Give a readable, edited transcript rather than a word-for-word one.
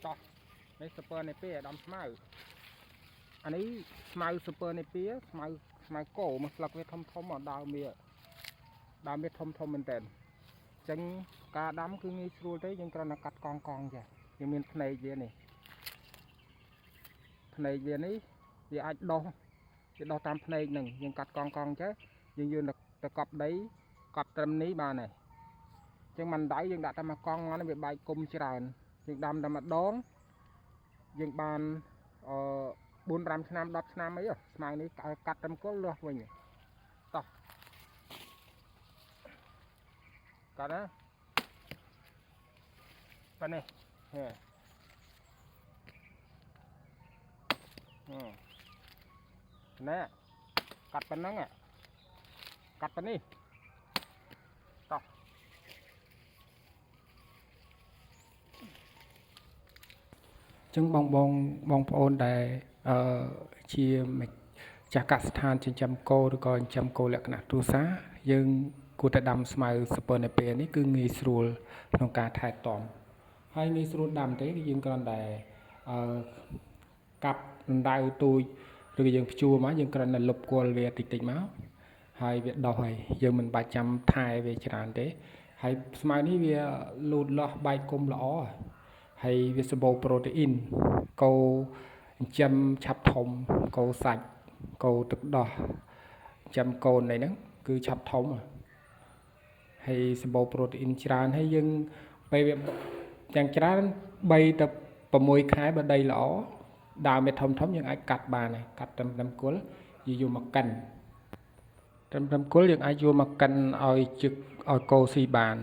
តោះនេះ Super Napier ដាំស្មៅអានេះស្មៅ Super Napier ស្មៅស្មៅគោមកស្លឹកវាធំធំមកដើមវាដើមវាធំធំមែនតើអញ្ចឹងការដាំគឺងាយស្រួលទេយើងគ្រាន់តែកាត់កង់កង់ចេះយើងមានភ្នែកវានេះភ្នែកវានេះវាអាចដុះវាដុះតាមភ្នែកហ្នឹងយើងកាត់កង់កង់ចេះយើងយកទៅកប់ដីកប់ត្រឹមនេះបានហើយអញ្ចឹងមិនដៃយើងដាក់តែមួយកង់មកនេះវាបែកគុំច្រើនយើងដាំតែម្ដងយើងបានអឺ4 5ឆ្នាំ10ឆ្នាំអីស្មៅនេះកាត់ត្រឹមគល់លាស់វិញតោះកាត់ណាប៉ណ្នេះហេណែកាត់ប៉ុណ្ណឹងកាត់ប៉ុណ្នេះតោះ ចឹងបងបងបងប្អូនដែលអឺជាម្ចាស់កសិដ្ឋានចិញ្ចឹមគោឬក៏ចិញ្ចឹមគោលក្ខណៈគ្រួសារយើងគួរតែដាំស្មៅ Super Napier នេះគឺងាយស្រួលក្នុងការថែទាំហើយងាយស្រួលដាំទេគឺយើងគ្រាន់តែអឺកាប់រណ្ដៅទូចឬក៏យើងភ្ជួរមកយើងគ្រាន់តែលុបគល់វាតិចតិចមកហើយវាដុះហើយយើងមិនបាច់ចាំថែវាច្រើនទេហើយស្មៅនេះវាលូតលាស់បែកគុំល្អហើយវាសម្បូរប្រូតេអ៊ីនគោចិញ្ចឹមឆាប់ធំគោសាច់គោទឹកដោះចិញ្ចឹមកូនអីហ្នឹងគឺឆាប់ធំហើយសម្បូរប្រូតេអ៊ីនច្រើនហើយយើងពេលវាយ៉ាងច្រើន3ទៅ6ខែបើដីល្អដើមវាធំធំយើងអាចកាត់បានហើយកាត់ត្រឹមគល់យើងយកមកកិនត្រឹមគល់យើងអាចយកមកកិនឲ្យជឹកឲ្យគោស៊ីបាន